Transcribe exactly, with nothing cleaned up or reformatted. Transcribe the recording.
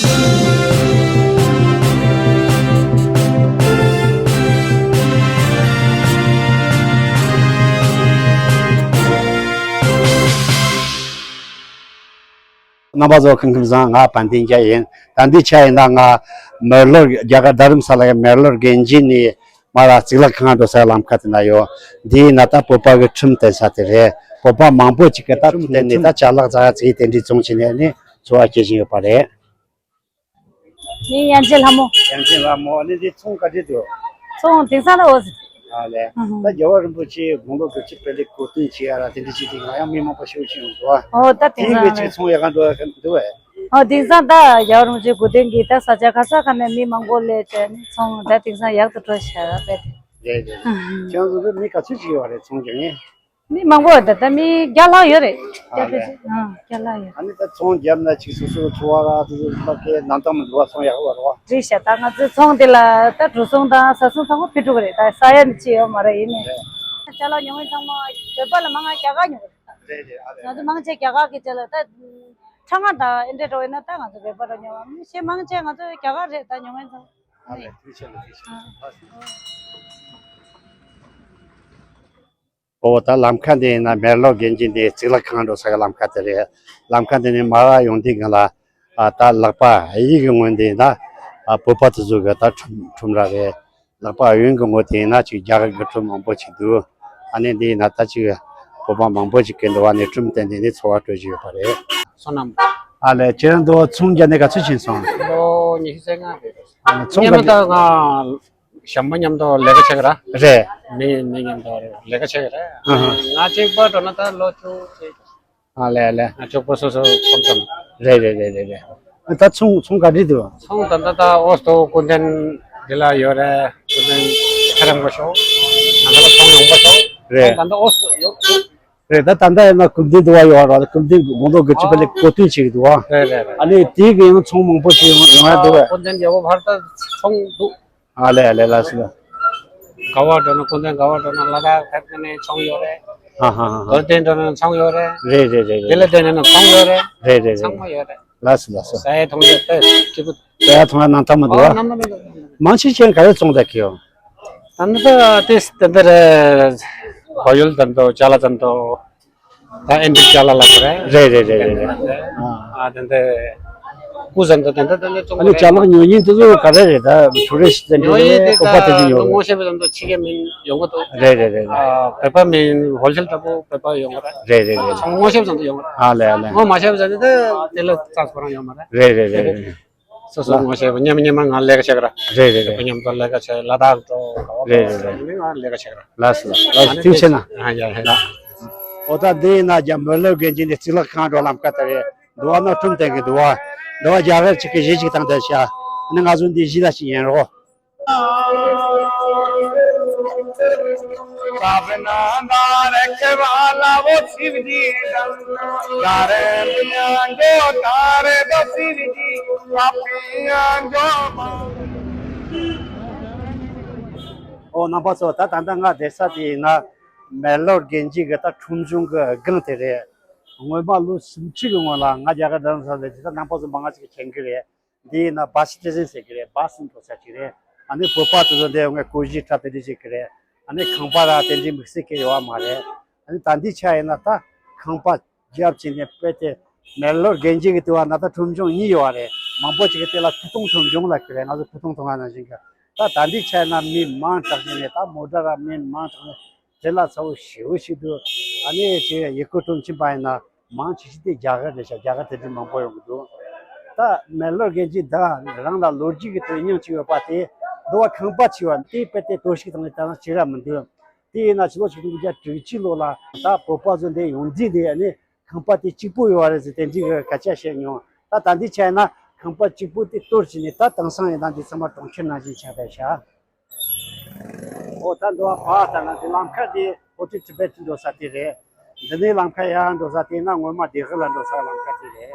རྣམ་པ་ཚོ་སྐུ་ཁམས་བཟང་། ང་དཔལ་ལྡན་རྒྱལ་ཡིན། ད་འདི་ཆ་ཡིན་ན་ང་མེག་ལོར་རྒྱ་གར་རྡ་རམ་ས་ལ་གི་མེག་ལོར་དགོན་སྡེ་ནས་མར་གཙུག་ལག་ཁང་འགྲོ་ས་ལམ་ཁ་དེ་ན་ཡོད། འདི་ཡིན་ན་ད་བོད་པ་གི་ཁྲིམས་བསྟེན་ས་དེ་རེད། བོད་པ་མང་པོ་ཅིག་གི་ད་ཁྲིམས་བསྟེན་ནས་ད་ཅ་ལག་ཙག་ཙིག་དེ་འདྲའི་བཙོང་བྱས་ནས་ནི་འཚོ་བ་སྐྱེལ་བཞིན་ཡོད་པ་རེད། ངའི་ཡན་ཆད་ལྷ་མོ། ཡན་ཆད་ལྷ་མོ། ཨ་ནི་འདི་ཚོང་ག་འདྲ་འདུག་ཚོང་དེང་སང་ལ་འོ་ཟེར། ཨ་ལས། ཨ་ཧ། ད་རྒྱལ་བ་རིན་པོ་ཆེའི་དགུང་ལོ་དགུ་བཅུ་པའི་ལེགས་གོ་སྟོན་བྱེད་ཡ་ར་དེ་འདྲ་བྱེད་དུས་ང་ཡང་མི་མང་པོ་ཞེ་པོ་ཅིག་ཡོང་འདུག་ཨོ་ད་དེང་སང་ལ། དེའི་ངོས་ཅིག་ཚོང་ཡག་ག་འགྲོ་ཡ་འདུག་བས། ཨོ་དེང་སང་ད་རྒྱལ་བ་རིན་པོ་ཆེའི་གོ་སྟོན་གྱིས་ད་ས་ཆ་ག་ས་ག་ནས་མི་མང་པོ་སླེབས་བྱས་ནས་ཚོང་ད་དེང་སང་ཡག་ཏུ་འགྲོ་ཤག་ར་བས། རེད་རེད། ཨ་ཧ། ཁྱེད་རང་ཚོ་མི་ག་ཚོད་ཅིག་ཡོད་རེད་ཚོང་རྒྱག་མཁན། མི་མང་པོ་ད་ལྟ་མི་བརྒྱ་ལྷག་ཡོད་རེད། ཨ་བརྒྱ་ལས། ཕལ་ཆེར་ཨ་བརྒྱ་ལྷག་ཡོད། ཨ་ནི་ད་ཚོང་བརྒྱབ་ན་ཅིག་སོ་སོའི་འཚོ་བ་ར་དེ་ཚོ་ལ་ཁའི་གནམ་ཐང་མི་འདུག་བ། ཚོང་ཡག་པོ་རེད་བ། རེད་ཤག་ད་ང་ཚོའི་ཚོང་དེ་ལ་ད་འགྲོ་སོང་དང་ཟ་སོང་ཚང་མ་ཕུལ་འགྲོ་གི་རེད། ད་ཟ་ཡ་ནི་ཅི་ཡོད་མ་རེད། ཡིན་ནའི་རེད། ཅ་ལག་ཉོ་མཁན་ཚང་མ་བོད་པ་ལ་མང་ང་རྒྱ་གར་ཉོ་གི་རེད་ད། རེད་རེད། ཨ་རེད། ང་ཚོ་མང་ཆེ་རྒྱ་གར་གི་ཅ་ལག་ད་ཁྲ་ང་དང་ཨེ་འདྲས་འགྲོ་ཡིན་ན་ད་ང་ཚོ་བོད་པ་ར་ཉོ་བ་མི་ཤེས། མང་ཆེ་ང་ཚོ་རྒྱ་གར་རེད་ད་ཉོ་མཁན་ཚང་མ། ཨ་རེད། ཐུགས་རྗེ་ཆེ་ལ་ཐུགས་རྗེ་ཆེ། ཨ། ལགས་སོ། ཨོ་ད་ལམ་ཁ་འདི་ཡིན་ན་མེག་ལོར་དགོན་སྡེ་འདི་གཙུག་ལག་ཁང་འགྲོ་ས་གི་ལམ་ཁ་དེ་རེད། ལམ་ཁ་འདི་ནས་མར་ཡོང་དུས་སྒང་ལ་ཨ་ད་ལག་པ་གཡས་ཀྱི་ངོས་འདི་ཡིན་ན་ཨ་བོད་པ་དེ་ཚོ་གི་ད་ཁྲོམ་ཁྲོམ་ར་རེད། ལག་པ་གཡོན་གྱི་ངོས་དེ་ཡིན་ན་ཅིག་རྒྱ་གར་གྱི་ཁྲོམ་མང་པོ་ཅིག་འདུག་ཨ་ནི་འདི་ཡིན་ན་ད་ཅིག་བོད་པ་མང་པོ་ཅིག་གི་འདུག་ཨ་ནི་ཁྲོམ་དེ་འདི་ནས་འཚོ་བ་སྤྲོད་བཞིན་ཡོད་པ་རེད། བསོད་ནམས། ཨ་ལས། ཁྱེད་རང་ཚོ་ཚོང་རྒྱག་ནས་ག་ཚོད་ཕྱིན་སོང་། ལོ་ཉི་ཤུ་རྩ་ལྔ་རེད། ཨ་ཚོང་ག་ཚོད། ད་ང་གཞན་པ་མཉམ་དུ་ལས་ཀ་བྱེད་ཀྱི་ར། རེད། མི་མི་མཉམ་དུ་ལས་ཀ་བྱེད་ཀྱི་ར། ཨ་ཧ། ང་གཅིག་པོ་འགྲོ་ན་ད་ལོ་བཅུ་ཙམ། ཨ་ལས་ལས། ང་གཅིག་པོ་སོ་སོ་ཁོམ་ཙམ། རེད་རེད་རེད་རེད་རེད། ཨ་ད་ཚོང་ཚོང་ག་འདྲ་འདུག་ཚོང་ད་ལྟ་ད་ཨོ་སྟོ་སྐུ་མདུན་འདི་ལ་ཡོད་རེད། སྐུ་མདུན་ཁྱེད་རང་གོ་ཤོག་ང་ཚོ་ལ་ཚོང་ཡོང་གོ་ཤོག་རེད། ད་ལྟ་ཨོ་སྟོ་ཡོད་འདུག་རེད། ད་ད་ལྟ་ཡིན་ན་སྐུ་མདུན་དུ་བ་ཡོད་ར། སྐུ་མདུན་དགུང་ལོ་དགུ་བཅུ་པ་ལས་གོ་སྟོན་བྱེད་ཀྱི་འདུག་བ། རེད་རེད་རེད། ཨ་ནི་དེའི་གི་ཡང་ཚོང་མང་པོ་ཞིག་ཡོང་ཡོང་ཡ་འདུག་བས། སྐུ་མདུན་རྒྱལ་པོ་ཕར་ད་ཚོང་འདུག་ཨ་ལས་ཨ་ལས། ལགས་སོ། ག་བ་འགྲོ་ན་སྐུ་མདུན་ག་བ་འགྲོ་ན་ལ་དྭགས་ཕེབས་ནས་ཚོང་ཡོད་རེད། ཧ་ཧ་ཧ། རྡོར་གདན་འགྲོ་ན་ཚོང་ཡོད་རེད། རེད་རེད་རེད་རེད། དེ་ལ་བསྡད་ན་ཚོང་ཡོད་རེད། རེད་རེད་རེད། ཚང་མ་ཡོད་རེད། ལགས་སོ་ལགས་སོ། ཟ་ཡ་འཐུང་ཡ་དཔེ་སྐྱིད་པོ། ཟ་ཡ་འཐུང་ཡ་རྣམ་དག་མི་འདུག་ཨ། ཨ་རྣམ་དག་མི་འདུག་མང་ཆེ་ཆེ་ག་རེ་བཙོང་བསྡད་ཀྱི་ཡོད། ད་ནི་ད་ཏེ་དེ་འདི་རེད། བལ་ཡུལ་དང་དོ་ཅ་ལག་དང་དོ། ད་ཨེ་འདྲ་ཅ་ལག་ལ་གོ་རེད། རེད་རེད་རེད་རེད་རེད། ཨ། ཨ་དེ་འདི་སྐུ་ཟམ་དང་དེ་འདྲ་དེ་འདྲ་བཙོང་ཨ་ནི་ཅ་ལག་ཉོ་མཁན་དེ་ཚོ་ག་རེ་རེད། ད་ཊུ་རི་སི་དེ་འདྲ་ཉོ་མཁན་དེ་ཨོ་པ་དེ་འདྲ་ཉོ་ངོ་ཤེས་པ་ཙམ་དུ་ཕྱི་རྒྱལ་མི་ཡོང་གི་འདུག་རེད་རེད་རེད་རེད། ཨ་བོད་པ་མི་ཧོལ་སེལ་ལྟ་བུ་བོད་པ་ཡོང་གི་རེད། རེད་རེད་རེད། ངོ་ཤེས་པ་ཙམ་དུ་ཡོང་གི་རེད། ཨ་ལས་ཨ་ལས། ངོ་མ་ཤེས་པ་ཙམ་དུ་དེ་ལ་ཙག་ཁོ་རང་ཡོང་མ་རེད། རེད་རེད་རེད་རེད། སོ་སོ་ངོ་ཤེས་པ་མཉམ་མཉམ་ང་ལས་ཀ་བྱེད་གི་ར། རེད་རེད་རེད། མཉམ་དུ་ལས་ཀ་བྱེད། ལ་དྭགས་འགྲོ་ག་བ་རེད་རེད་རེད། མི་ང་ལས་ཀ་བྱེད་གི་ར། ལགས་སོ་ལགས་སོ། ཐུགས་རྗེ་ཆེ་གནང་། ཨ་ཡ་ཡ། ཨོ་ད་འདི་ཡིན་ན་རྒྱ་མི་ལོ་དགོན་སྡེ་འདི་གཙུག་ལག་ཁང་འགྲོ་ལམ་ཁ་དེ་རེད། འདུག་བ་ན་ཁྲོམ་སྟོན་གི་འདུག་བ། འདུག་བ་རྒྱ་གར་ཅིག་གི་གཞས་ཅིག་བཏང་བསྡད་ཤག་ཨ་ནི་ང་ཚོ་འདི་གཞས་ལ་ཅིག་ཉན་རོགས། ཨོ་རྣམ་པ་ཚོ། ད་ད་ལྟ་ང་བསྡད་ས་དེ་ཡིན་ན་མེག་ལོར་དགོན་སྡེ་གི་ད་ཁྲོམ་གཞུང་གི་སྒང་དེ་རེད། སྔོན་མ་ལོ་སུམ་ཅུ་གི་སྔོན་ལ་ང་རྒྱ་གར་རྡ་རམ་ས་ལ་བསྡད་དུས་ད་རྣམ་པ་ཚོ་མང་ང་ཅིག་གིས་མཁྱེན་གི་རེད། འདི་ཡིན་ན་བྷ་སི་ཊེ་ཤན་ཟེར་གི་རེད། བྷ་སི་འགྲོ་ས་ཅིག་རེད། ཨ་ནི་བོད་པ་དེ་ཚོ་འདི་ངས་བཀོད་གཞི་འཁྲབ་དེ་འདྲ་བྱེད་གི་རེད། ཨ་ནི་ཁང་པ་ར་དེ་འདྲའི་དམིགས་བསལ་གི་ཡོད་བ་མ་རེད། ཨ་ནི་ད་འདི་ཆ་ཡིན་ན་ད་ཁང་པ་རྒྱབ་ཅིག་ནས་དཔེ་དེ་མེག་ལོར་དགོན་སྡེ་གི་དུ་བ་ན་ད་ཁྲོམ་གཞུང་གཉིས་ཡོད་བ་རེད། མང་པོ་ཅིག་གིས་དེ་ལ་ཕུ་ཐུང་ཁྲོམ་གཞུང་ལབ་གི་རེད། ང་ཚོ་ཕུ་ཐུང་མཐོང་བ་ནང་བཞིན་གི། ད་ད་འདི་ཆ་ཡིན་ན་མི་མང་དྲགས་ནས་ད་མོ་ཊ་ར་མི་མང་དྲགས་ནས། དེ་ལ་ཚ་བོ་ཞེ་བོ་ཞིག་འདུག་ཨ་ནི་ཅིག་ཡུལ་སྐོར་སྤྲོ་འཆམ་པ་ཡིན་ན་མང་ཆེ་ཤོས་དེ་རྒྱ་གར་རེད་ཤག་རྒྱ་གར་དེ་འདྲ་མང་པོ་ཡོང་གི་འདུག་ད་མེག་ལོར་དགོན་སྡེ་འདི་རང་ལ་ལོ་རྒྱུས་ཀྱི་དོན་སྙིང་ཅིག་ཡོད་པ་དེ་འདུག་བ། ཁང་པ་ཆེ་བ་དེ་དཔེ་དེ་གཏོར་བཤིག་བཏང་ནས་ད་ནང་ཅིག་ར་མི་འདུག་དེ་ཡིན་ན་ཕྱི་ལོ་ཆིག་སྟོང་དགུ་བརྒྱ་དྲུག་ཅུ་ལོ་ལ་ད་བོད་པ་ཚོ་འདི་ཡོང་དུས་དེ་ཨ་ནི་ཁང་པ་དེ་གཅིག་པོ་ཡོད་པ་རེད་ཟེར་དེ་འདྲའི་གི་སྐད་ཆ་བཤད་མྱོང་། ད་ད་འདི་ཆ་ཡིན་ན་ཁང་པ་གཅིག་པོ་དེ་གཏོར་བྱས་ནས་ད་དེང་སང་ཡིན་ན་འདི་ཚང་མ་གྲོང་ཁྱེར་ནང་བཞིན་ཆགས་བསྡད་ཤག་ཨོ་ད་འདུག་བ། ཕར་ལྟ་ན་དེ་ལམ་ཁ་དེ་ཧོ་ཊེལ་ཊི་བེཊ་འགྲོ་ས་དེ་རེད། འདི་ནས་ལམ་ཁ་ཡར་འགྲོ་ས་དེ་ན་སྔོན་མ་སྡེ་དགེ་ལ་འགྲོ་ས་ལམ་ཁ་དེ་རེད།